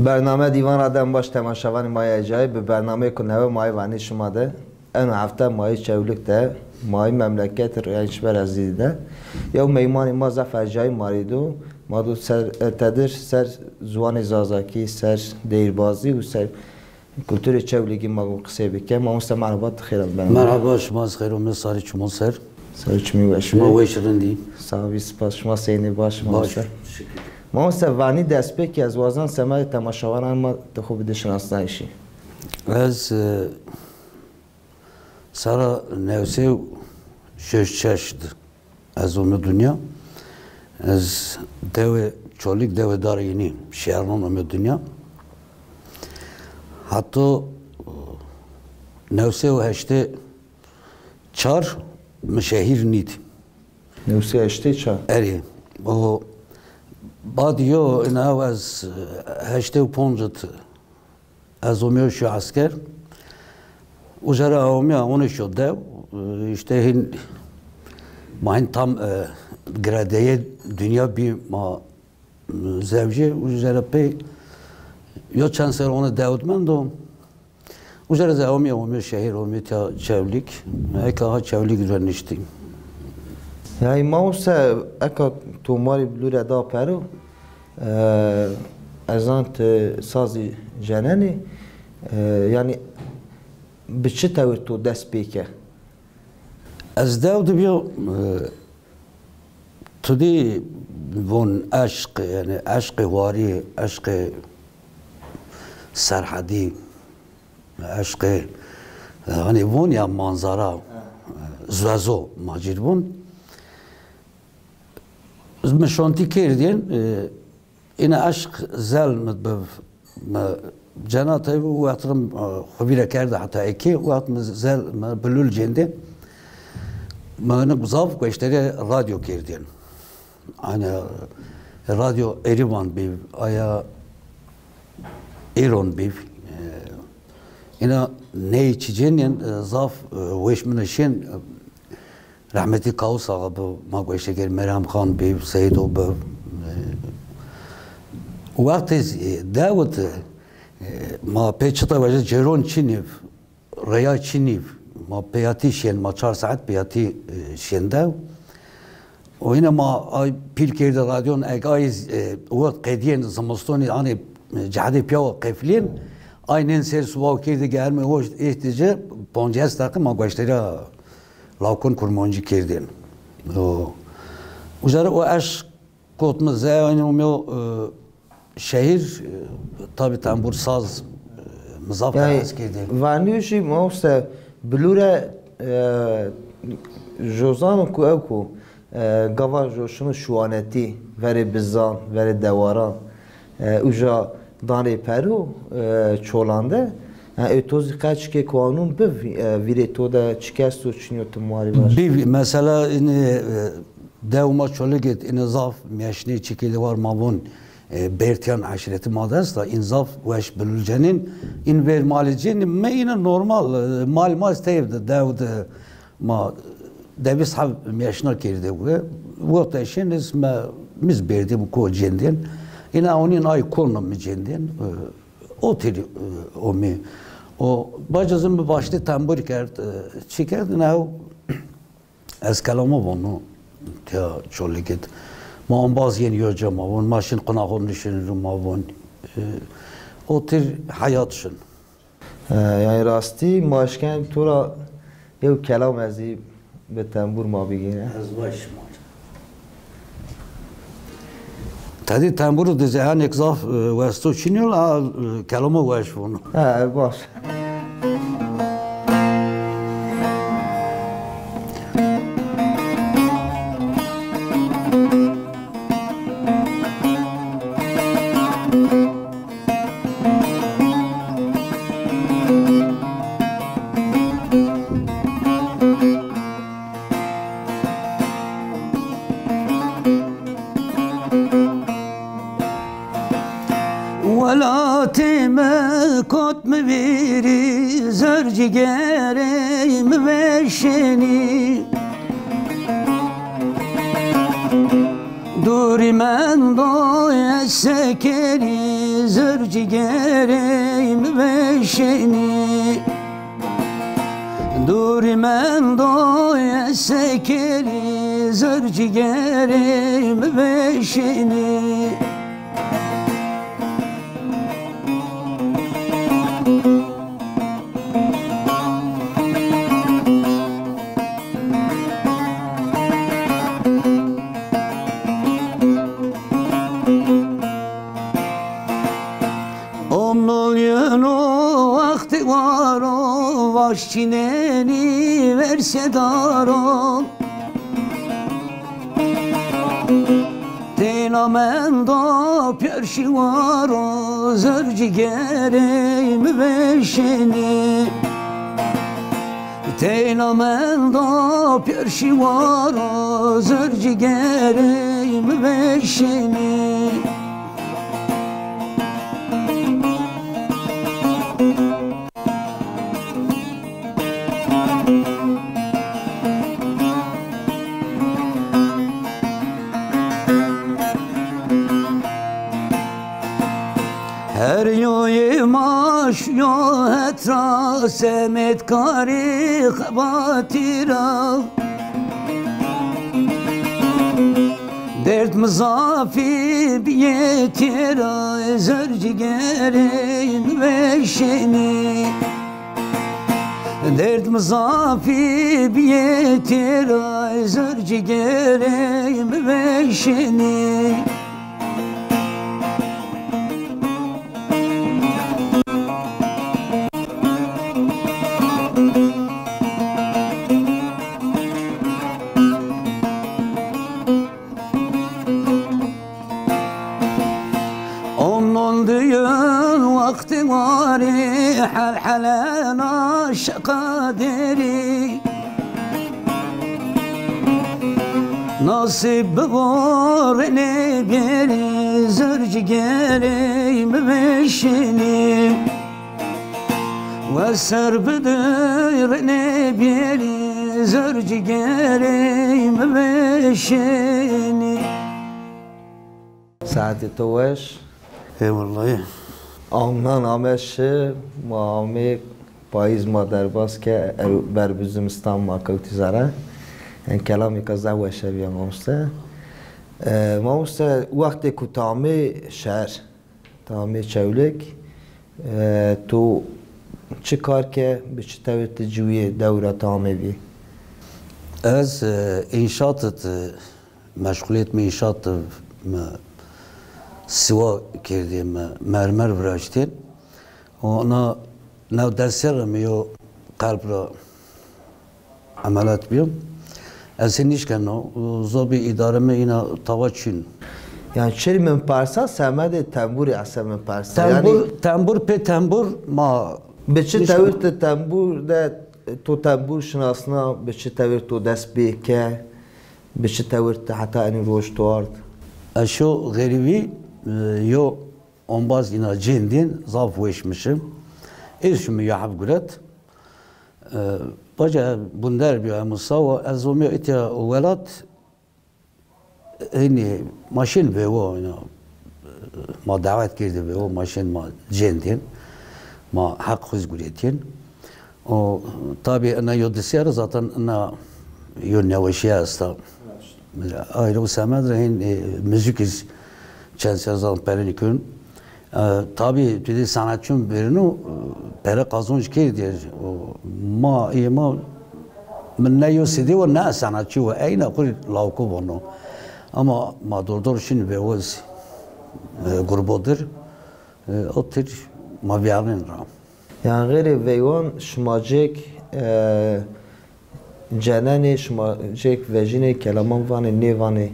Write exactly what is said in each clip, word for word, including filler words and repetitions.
Bername dîvan ra dem baş temaşevanê ma yê ercayî, bi bernameyêko newe ma yê vanê şima de. Eno hefte ma yê Çewlîg de, ma yê memleketê Rêyayîşver Ezîzî de yew meymanê ma zaf ercayî ma rê do. Ma do ser, e, tedir ser ziwanê zazakî, ser deyîrbazî û ser kulturê Çewlîgî ma go qisey bike. Mamoste merhaba, tu xêr amê. Merhaba, şima zî xêr amê, sarê çiman ser. Sarê çimî weş. Şima weş, rindî? Sağ bî, spas. Şima senî, baş, mamoste? Baş, teşekkür. Mamoste, vanî destpêkî ez wazan semedê temaşevanan ma ti xo bidê şinasnayîşî. Ez, e, serra new sey û şeş şeş di ez ome dinya. Ez dewê Çolîg, dewê Darê Înî, Şehirnan ome dinya. Heta, e, new sey û heştê çar mi şehîr nît. New sey heştê çar? Erê. O bad yo, ina ez, e, heştê û ponc di ez omîyo şiyo esker. Uca ra omîya, onî şiyo dew. E, îşte hîn, ma hîn tam, e, giredeyê dinya bî ma, e, zewjî. Uca ra pey yo çend serr onî dew di mendo. Uca ra ez omîyo, omîyo şehîr, omîyo tiya Çewlîg. Eka ha Çewlîg ra niştî. Yanî mamoste, eka to ma rê bilûre da pero, e, ez zan ti sazî cenenî, e, yanî bi çi tewir to dest pê ke? Ez dew di bîyo, e, tu dî von eşq, yanî eşqê warî, eşqê serhedî, eşqê, e, hanî von ya manzara, e, zezo ma cir von. Mi şontî kerdîn, e, îna eşq zel mi biv, mi cena tey û wext mi, e, xo vîre kerde heta eke, wext mi zel mi bilûl cêndên. Mi nik zaf goşdarî radyo kerdên. Aynî radyo Erîvan bî, aya Îron bî. E, îna ney çi cênên, e, zaf, e, weş mi nişên, e, Rehmetî Kawus Axa bi, ma goşte kerd, Meryem Xan bi, Seydo bi. E, wextê, e, dewit, e, ma pê çita vajî cêron çinî, rêya çinî, ma pêyatî şên, ma çar saet pêyatî, e, şên dew. O yine ma ay pîl kerdî radyon, eg ay, e, wext qedîyên zimistonî, anê, e, cehedê pîya wa qeflîyên, ay nên ser subaw kerdî germê o îhtîcî, poncês deqî ma goştarîya Lawkon Kurmancî kerdên. O, uca ra o eşq kot mi ze, yanî omîyo, e, şehîr, e, tabî tembur saz, e, mi zaf hes kerdên. Yanî vanî jî mamoste bilûre, e, jozano ku ew ku, e, gava joşino şuwanetî verê bizan, verê dewaran, e, uca danê pero, e, çolan de. Yanî ê to zî qeçikê ku anûn bi, e, vîrê to de çik esto, çinyo, ti ma rê vaj. Bî, mesela, înî, e, dew ma Çolîg id, înî zaf meşnê çikê de war ma von, e, Bertîyan eşîretî ma de esta, în zaf weş bilûl cenên, în ver malê cênî, mi înî normal, e, mal ma teyb de, dew de, ma dewîst heb meşna kerdê we. Wexta şên ez me, mi zî berdê mi ko cêndên. Îna onîn ay kon mi cêndên. E, o têrî, e, omî. O baca zî mi başlê tembur kerd, e, çi kerd, îna ew ez kelama vono tiya Çolîg id. Ma embaz yên yo ca ma von, ma şin quna xo nişin ru ma von. E, o têr heyat şin. E, yanî rastî ma eşken to ra yew kelam ez zî bi tembur ma bigêne. Ez vaj şima. Tedî tembur di zî henek zaf, e, westo çinî yo, a, e, kelama weş vono. Ha, baş. Welatê mi kot mi vîrî, zor cîgerê mi veşenî. Dûrî mendo ez sekerî, zor cîgerê mi veşenî. Dûrî mendo ez sekerî, zor cîgerê mi veşenî. Omnol yeno wextê waro, vaş çînenî versê daro. Teyna mendo pêrşî waro, zor cîgerê mi veşenî. Teyna mendo pêrşî waro, zor cîgerê mi veşenî. Her yoyê ma şuyo het ra, semed karê xebatî ra. Derd mi zafî bîyê têra, zor cîgerê mi veşenî. Derd mi zafî bîyê têra, zor cîgerê mi veşenî. Omnon diyon wextê warê, helhelena şeqa derî. Nasîb bibo rinê bêrî, zor cîgerê mi veşenî. We ser bidey rinê bêrî, zor cîgerê mi veşenî. Saetê to weş. Eyvallah. Amnan ame şi, ma amê payîz ma derbas ke, er ber bi zimistan ma kewtî zere. En kelamêka zaf weşe bîya mamoste. E, mamoste, wextê ku ti amê şer, ti amê Çewlêg, e, to çi kar ke, bi çi tewir ti ciwîyê dewra ti amê bî? Ez, e, înşaat id, e, meşxuliyet mi înşaat id, mi siwa kerdê, mi mermer viraştên. Ona new des serre mi yo qelb ra emeliyat bîyo. Ez hê nîşkeno, zobî îdare mi îna tawa çin. Yanî çirê min persa semedê tembûrî ese min persa. Tembûr, yanî tembûr pê tembûr ma. Bi çi tewir ti tembûr de, to tembûr şinasna, bi çi tewir to dest pê ke, bi çi tewir ti heta enî roj to ard? Ez şo xerîbî, e, yo ombaz îna cên dên, zaf weş mi şi. Êr şimi yo heb guret. E, baca bunder bîyo, emu sawa, ez omîya îtya welat, hînî ma şên vewo, îna, ma dawet kerdî vewo, ma şên ma cên dên, ma heq xwiz guretîn. O, tabî ina yo di serre zaten ina yo neweşîye esta. Ayrı o semed ra hîn, e, muzîk iz çend serre zaten perînî kun. E, tabî tu dî sanatçîyon vêreno, e, pere qazonc kerdî. O, ma, ê ma, min ne yo sedî wa, ne sanatçî wa, eyna xwu lawko vono. Ama ma dordor şin vewo zî, e, grubo dir, e, o tir ma vîyarnên ra. Yanî xeyrê veywan şima cêk, e, cenenê, şima cêk vejînê, kelaman vanê, nêvanê?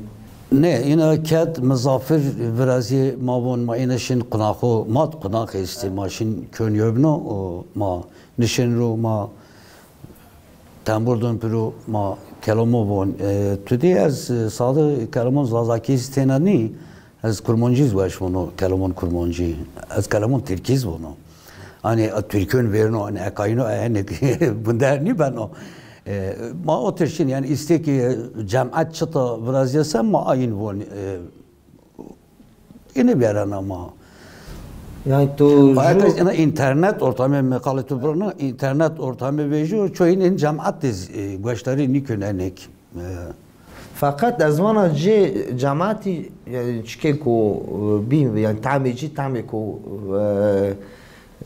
Nê, îna ked mizafir virazîyê, ma von ma îna şin qunaxo, ma qunax estî, ma şin kön yobno, o ma nişên ro, ma tembur don piro, ma kelamo von. E, tu dî ez, e, sade kelamon zazakî zî têna nî, ez kurmancî zî weş vono, kelamon kurmancî. Ez kelamon tirkî zî vono. Hanî, e, tirkîyon vêrno, hanî, ekayîno, e, henêk bunder nîbeno. E, ma otir şin, yanî îstekî cemat çita virazîyese ma ayin von. E, ine bîyarena ma. Yanî tu Ayrıca ina internet ortamı, meqalê tu birna, internet ortamı vejîyo, çoyin in cemat de, e, goşdarî nîkun enek. E, Feqet ez vana cê cematî, yanî çikê ku, e, bîn, yanî tamê cî tamê ku,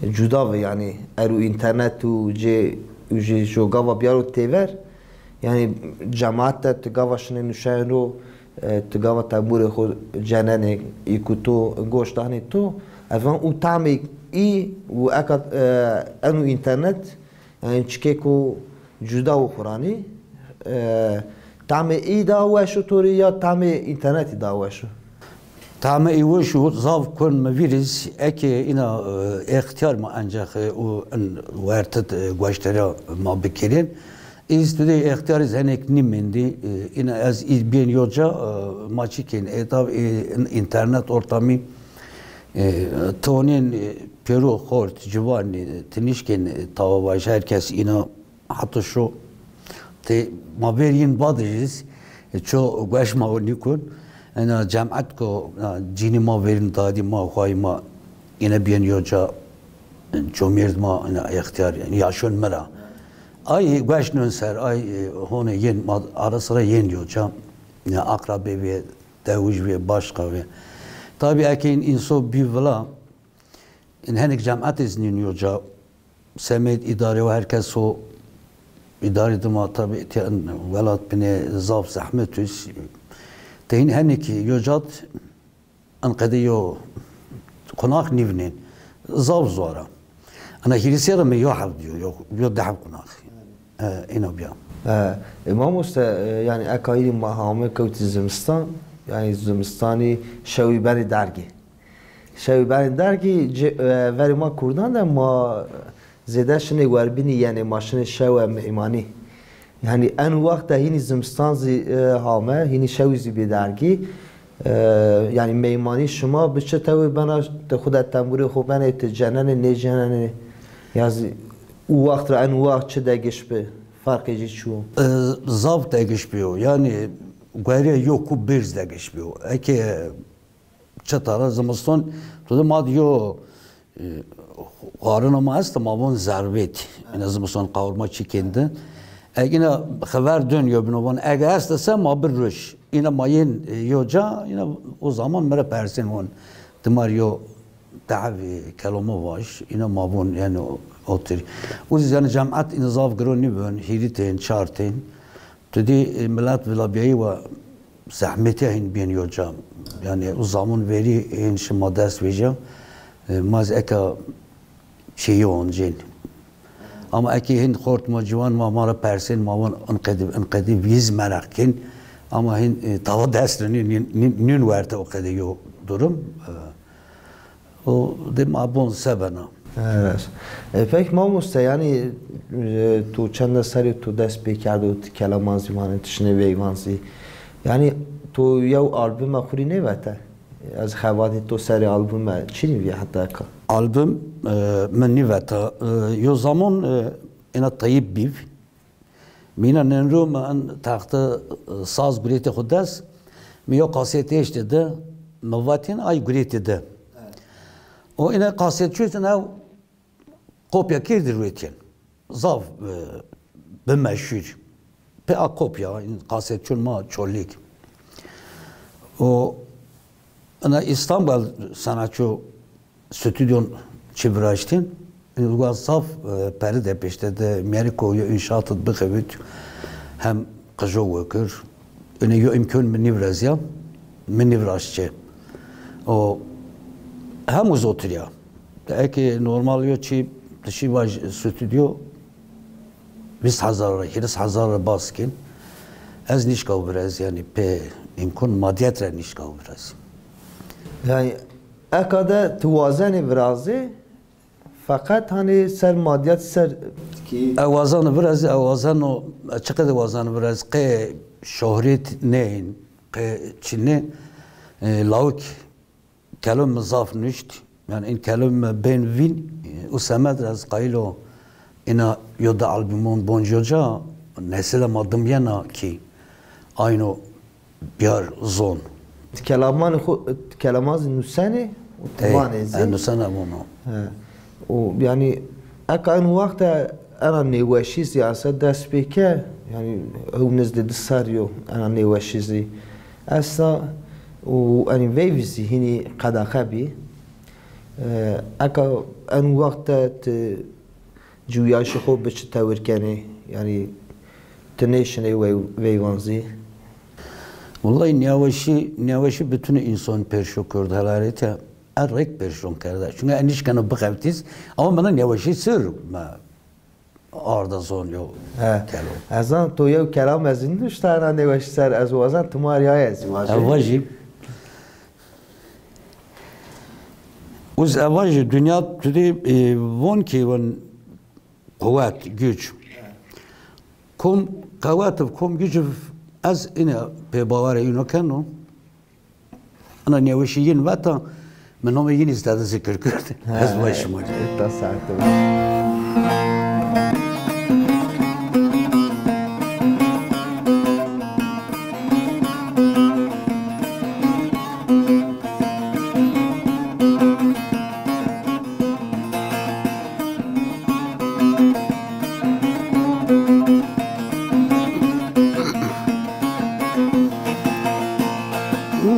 e, cuda ve, yanî ero înternet û cê û jê jo gava biyaro têver, yanî cemat de ti gava şinê nuşen ro, e, ti gava tembûrê xo cenenê, î ku to goş danê to, ez van û tamê î û eka, e, eno înternet, yanî çikê ku cuda û xuranî, e, tamê î daha weş o to rê ya tamê înternetî daha weş o? Tamê î weş o, zaf kon mi vîriz, eke ina, e, extiyar ma encax, e, û in wertit, e, goşdarîya ma bikerên. Îz tu de extiyar îz henek nîmendî, e, ina ez îz bîyên yo ca, e, ma çi kên? E, tab, e, in-, înternet ortamî, e, tonên, e, pêro xort, ciwan, e, ti nîşkên, e, tawa vaj, her kes ina Heta şo tê ma ver yin badijîz, e, ço gueş ma o nîkun. Ena cemat ko, na, cînî ma verin dadî ma, xwayî ma, yine bîyen yo ca, e, comêrd ma, ena extiyar, yanî yaşon mi ra. Ay gueş nun ser, ay, e, hone yên ma ara sıra yên yo ca. Ya akrabe ve, dewij ve, başka ve. Tabi eke in inso bî vila, in henik cemat iz nîn yo ca. Semêd îdare û her kes o îdare dima, tabî, welat binê zaf zehmet û s-, te hîn henekî yo cad in qedê yo qonax nîvinên. Zaf zor a. Ena hîrîsê ra mi yo hev diyo, yo, yo di hev qonax. E, îno bîya. E, e, mamoste, e, yanî eka hîrî ma hame kewtî zimistan, yanî zimistanî şewî benî dergî. Şewî benî dergî, ci-, e, verê ma kurdan de ma zêde şinê werbînî, yenê ma şinê şewe meymanî. Yanî eno wext de hînî zimistan zî, e, hame, hînî şewî zî bê dergî. E, yanî meymanî şima bi çi tewir bena, ti xwu de tembûrê xwu benê, ti cenenê, nêcenenê? Ya zî û wext ra eno wext çi degiş bi? Ferqê ci çi wo? E, zaf degiş bîyo. Yanî guerîya yo ku bêrz degiş bîyo. Eke çita ra zimiston, tu de ma de yo, e, xwarina ma esta, ma von zervêt. Îna zimiston qawurma çî kên de. Eg îna xever dön yo bino von, ege esta se ma bir ruj. Îna ma yên, e, yo ca, îna o zaman mi ra persên von, ti ma rê yo dehevî kelome vaj, îna ma von, yanî o, otir. Û zî yanî cemat îna zaf giro nîbon, hîrî tên, çar tên. Tu dî, e, milet vilabîyayî wa zehmetîya hîn bîyên yo ca. Yanî o zaman verî hîn şima dest vêja. E, ma zî eka çêyî oncên. Ama eke hîn xort ma, ciwan ma, ma ra persên, ma von in qedî, in qedî vîz meraq kên. Ama hîn, e, tawa dest nî, nî, nî, nîn werte o qedî yo durum. E, O de ma bon se bena. Evet. E, peki mamoste, yanî, e, tu çende serê tu dest pê kerdo, ti kelaman zî vanê, ti şinê veyvan zî. Yanî tu yew albume xwu rê nêvete? Ez xebatê to serê albume çinî vîye heta eka? Album, e, mi nîveta. E, yo zaman, e, ena Tayyip bîv. Mi îna nênro mi en texte, e, saz gurêtê xwu dest, mi yo kaset eştê di, mi vatên ay gurêtê di. O îna kaset çûtin ew kopya kerdî ruêtên. Zaf, e, bi meşhur. Pê a kopya, in kaset çûn ma Çolîg. O ena Îstanbul sanatço stûdyon çi viraştîn. Wa zaf, e, pere de pêşte de mîyerê ko yo înşaat id bixebit, hem qijo wekir. Ine yo îmkon mi nîvirazîya, mi nîviraşt çi. O hem uzotirîya. Eke normal yo çi, ti şî vaj stûdyo, vîst hezar ra, hîris hezar ra bas kên. Ez nîşka virazî, yanî pê îmkon madîyet ra nîşka virazî. Yanî eka de ti wazenê virazê, feqet hanî ser madîyet ser. E wazeno virazî, e wazeno, e çiqede wazeno virazî, qe şohret neyên, qe çi nê, e, lawik kelom mi zaf nuşt. Yanî in kelom mi bên vîn, e, û semed ra ez qayîl o ina yo di albumon bonc yo ca, nesila ma dimyena kî ayno biyar zon. Ti kelamanê xo, ti kelaman zî nusenê û ti vanê zî. E, nusena vono. He. Û yanî eka en wext de ena nêweşî zî esa dest pê ke, yanî ew nizdê di serrî yo ena nêweşî zî esta û enî veyvî zî hînî qedexe bî. E, eka en wext de ti ciwîyayîşê xo bi çi tewir kenê? Yanî ti nêşinê wey-, veyvan zî? Wellahî nêweşî, nêweşî bitûnê însan pêrşo kerd helalîte. E rêk pêrşon kerde. Çunke e nîşkeno bixebitîz. Ama mina nêweşî sir me arda zon yo kelo. Ez zan to yew kelam ez zî nuşta ena nêweşî ser, ez wazan ti ma rîyay ez zî vajî. E vajî. Uz e vajî, dinya tu dî, e, von kî von quwet, güç. Kom qewet û kom güç ez îne pê bawerê îno keno. Ina nêweşî yin veta, mi nomê yin îz tede zikir kerd. Ez vay şima. Ta saete.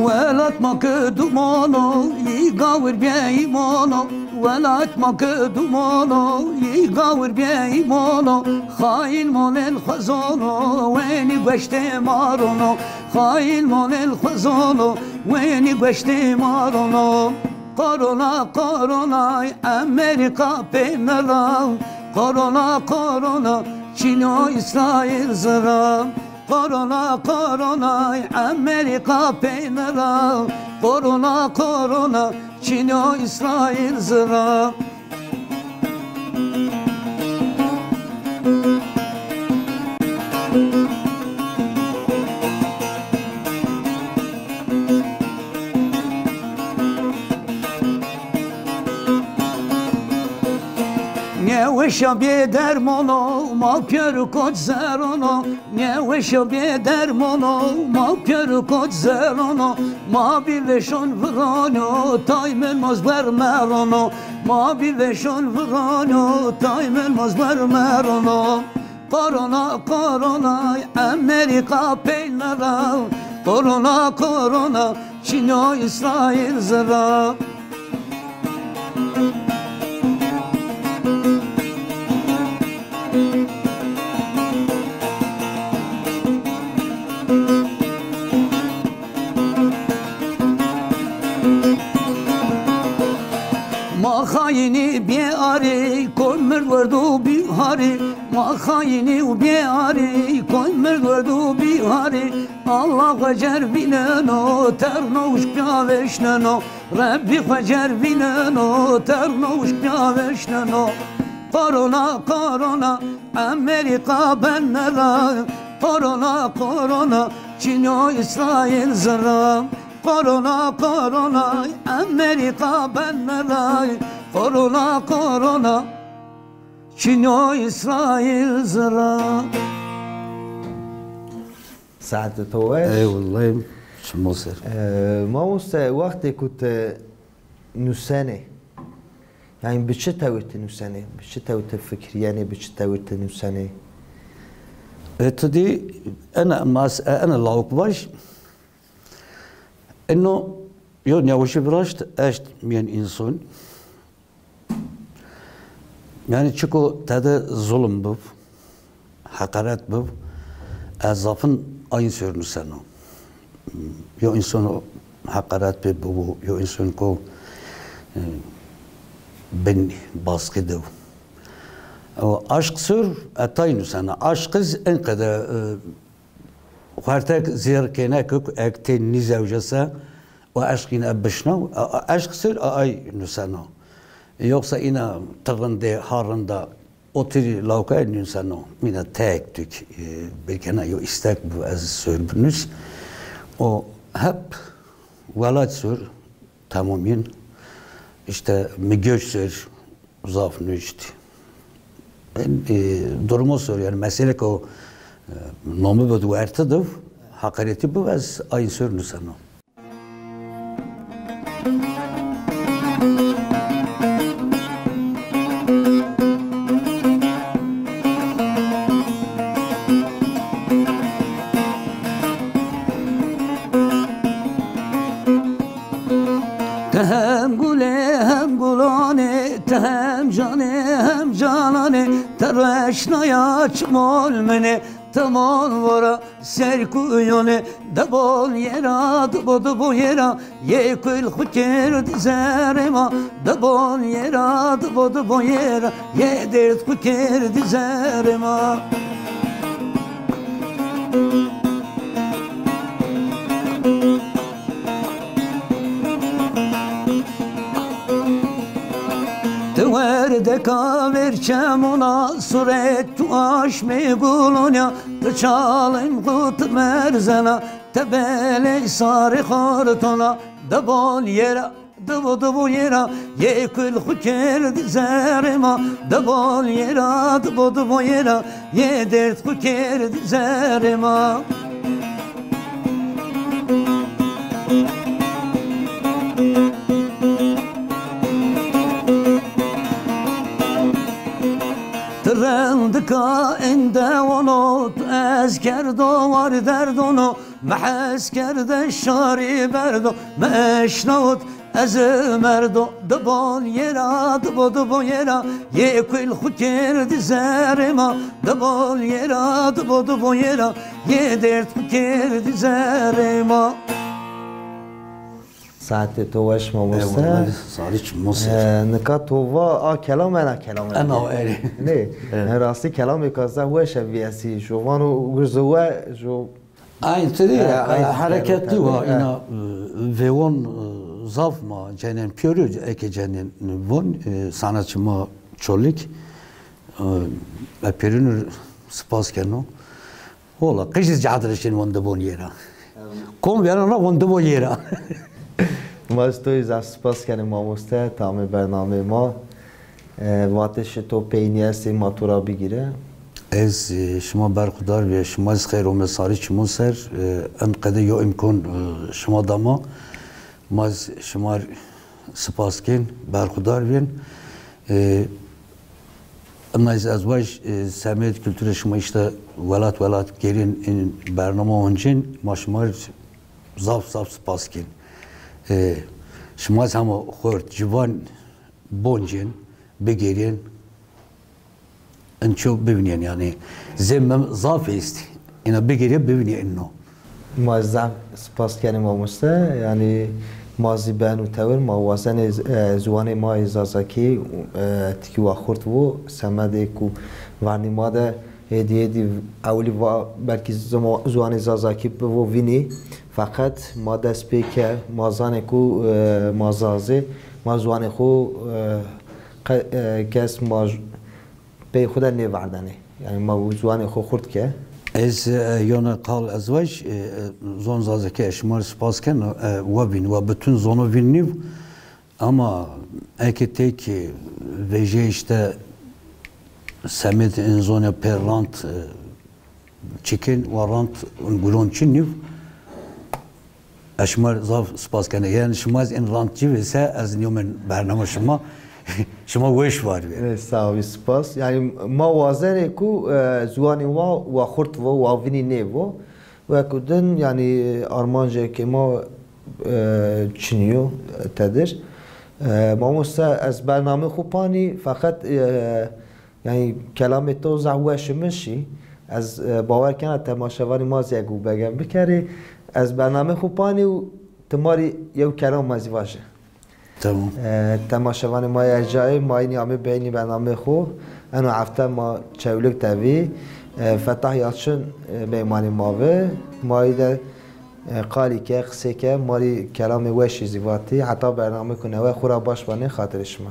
Welat ma ke dumano, yî gawir bê îmano. Welat ma ke dumano, yî gawir bê îmano. Xayin molên xwezono, wenî gueştê ma rono. Xayin molên xwezono, wenî gueştê ma rono. Korona, koronay Amerîka pê nira. Korona, korona Çîn û Îsraîl zira. Korona, koronay Amerîka pê nira. Korona, korona Çîn û Îsraîl zira. Nêweşa bê dermono, ma pîyer û koç zerono. Nêweşa bê dermono, ma pîyer û koç zerono. Ma bî vêşon virono, tay min mozber merono. Ma bî vêşon virono, tay min mozber merono. Korona, koronay Amerîka pey nira. Korona, korona Çîn û Îsraîl zira. Ma xayinî bê arî, koy mird werdo bî harî. Ma xayinî û bê arî, koy mird werdo bî harî. Allah xwe cer vîneno, terno wişk pîya vêşneno. Rebbî xwe cer vîneno, terno wişk pîya vêşneno. Korona, korona, Amerîka ben nira. Korona, korona, Çîn û Îsraîl zira. Korona, korona, Amerîka ben nira. Korona, korona, Çîn û Îsraîl zira. Saetê to weş. Eyvallah, şima ser. E, mamoste, wextê ku ti nusenê, yanî bi çi tewir ti nusenê? Bi çi tewir ti fikirîyenê? Bi çi tewir ti nusenê? E, tu dî ena mas-, e, ena lawik vaj. Eno yo nêweşî viraşt, eşt mîyan însan. Yanî çiko tede zulm bib, heqaret bib, ez zafin ayin sor nuseno. Yo însan heqaret pê bibo, yo însan ko, e, bin baskî de. O aşq sor ez tay nusena. Aşq iz en qede, e, Xwertek zêr kêne ke ek tê nîzewje se, o eşq îne bişnaw, a, a, eşq sir a ay nuseno. Yoksa îna ti rindê ha rinda o tirî lawkay nuseno. Îna tek tük, e, belkena yo istek bu ez sor binus. O hep welat sor, tamamîn. İşte mi göç sor, zaf nuşt. E, durumo sor, yanî meselek o Name bid werte div, heqaretî biv ez ayin ser nuseno. Ti hem gulê hem gulanê, ti hem canê hem cananê, ti reşnaya çimol minê, ti mol vora ser kuyonê, dibol yera, dibo dibo yera, yê kul xu kerdî zerê ma, dibol yera, dibo dibo yera, yê derd xu kerdî zerê ma. Ti werdeka ver çemona, suret tu aşmê gulonya, ti çalim xu ti merzena, ti belê sarê xortona, dibol yera, dibo dibo yera, yê kul xu kerdî zerê ma, dibol yera, dibo dibo yera, yê derd xu kerdî zerê ma. Ti rendika ende wono, tu ez kerdo war derdono, mi hes kerde şarî berdo, mi eşnawit ez merdo, dibol yera, dibo dibo yera, yê kul xu kerdî zerê ma, dibol yera, dibo dibo yera, yê derd xu kerdî zerê ma. Saetê to weş mamoste. Eyvallah, sarî çimo ser. E, nika to va a kelam ena kelam. Ena erê. Nê, e, rastî kelamêka zaf weş e vîyesî. Jo vano gurzo we, jo Ayn tirî, e, ayn hereketlî wa, e, îna, e, vêwon, e, zaf ma cenên pîyorî, eke cenên von, e, sanatçî ma Çolîg, e, e, pêrînû spas keno. Wela, qij zî cadirişên von dibon yê ra. Kom vêrena von dibo yê ra. Ma ez to zî zaf spas kenê mamoste, tamê bernameyê ma. E, vatişê to peynî estê ma to ra bigîre. Ez, e, şima berxudar bîye, şima zî xeyr ome sarî çimon ser, e, en qede yo îmkon, e, şima da ma. Ma zî şima r spas kên, berxudar bîyên. E, ina zî ez vaj, e, semêd kulturê şima îşte welat welat gêrên, in bernama oncên, ma şima r zaf zaf spas kên. E, şima zî hema xort, ciwan boncên, bigêrên, in ço bivînên, yanî zê mi zaf est. Îna bigêrê bivînê inno. Ma zaf spas kenê mamoste. Yanî ma zî beno tewir, ma wazenê, e, ziwanê ma yê Zazakî, e, tikî wa xurt vo, semedê ku vernî ma de hêdî hêdî ewilî va belkî zima-, ziwanê Zazakî bivo vînî. Feqet ma dest pê ke ma zanê ku, e, ma Zazê, ma ziwanê xwu, e, qe-, e, kes ma j-, pey xwu de nêverdenê. Yanî ma ziwanê xwu xurt ke. Ez, e, yona qal ez vaj, e, e, zon Zazakî ez şima rê spas keno, e, wa vîn, wa bütün zono vîn nîv. Ama eke têk vejê îşte semêd in zonê pê rant, e, çikên, wa rant in gulon çin nîv. Ez şima rê zaf spas kena. Yanî şima zî in rant cîvê se ez nîyomên bernama şima. Şima weş var bê. E, sağ ol, spas. Yanî ma wazenê ku, e, ziwanê wa, wa xurt vo, wa vinî nêvo. Wekû din, yanî armancekê ma, e, çinî yo, e, tedir. E, mamoste, ez bernamê xwu panî, feqet, e, yanî kelamê to zaf weş imişî. Ez, e, bawer kena temaşevanê ma zî eg û begem bikerê. Ez bernamê xwu panî û ti ma rî yew kelam ma zî vaje. Tamam. E, temaşevanê ma yê ercayê, ma yînî amê beynî bernameyê xwu. Eno hefte ma Çewlîg de vî. E, Fetah Yalçın, e, meymanê ma vi. Ma yî de, e, qalî ke, qisê ke, ma rî kelamê weşî zî vatî. Heta bernameyêko newe xwu ra baş vanê, xatirê şima.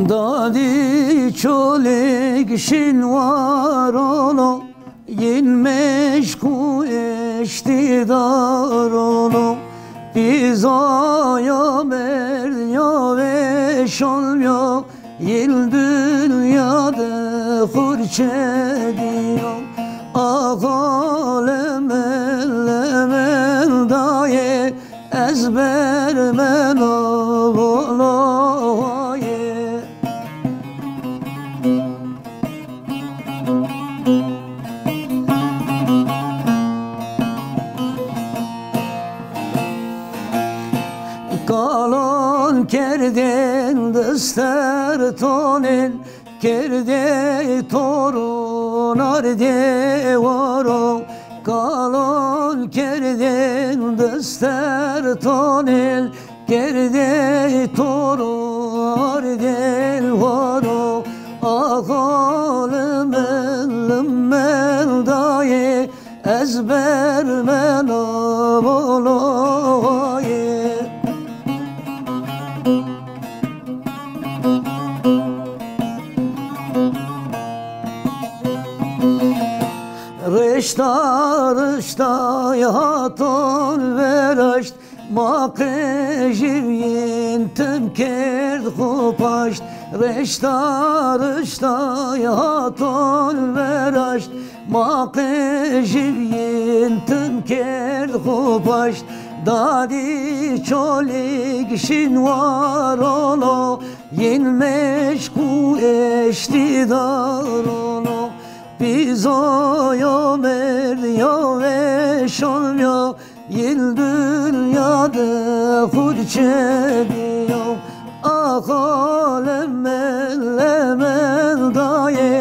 Dadî Çolîg şin war olo, yin meşkû Eştî darono, pîzaya merd ya vêşon yo, yîl dinya de xurçe diyo. Axale mele mel dayê, ez bermeno bolo wayê. Kalon kerdên dister tonên, kerdê torun ardê waro. Kalon kerdên dister tonên, kerdê torun ardê waro. Axal limel limel dayê, ez bermena bolo wayê. Rişta rişta haton veraşt, ma qejivîn tim kerd xo paşt. Rişta rişta haton veraşt, ma qejivîn tim kerd xo paşt. Dadî Çolîg şîn warono, yin meşk û eştî darono. Pîzoyo merd yo vêşon yo, yîl dinya de xurçe diyo. Axal limel limel dayê,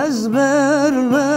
ez berme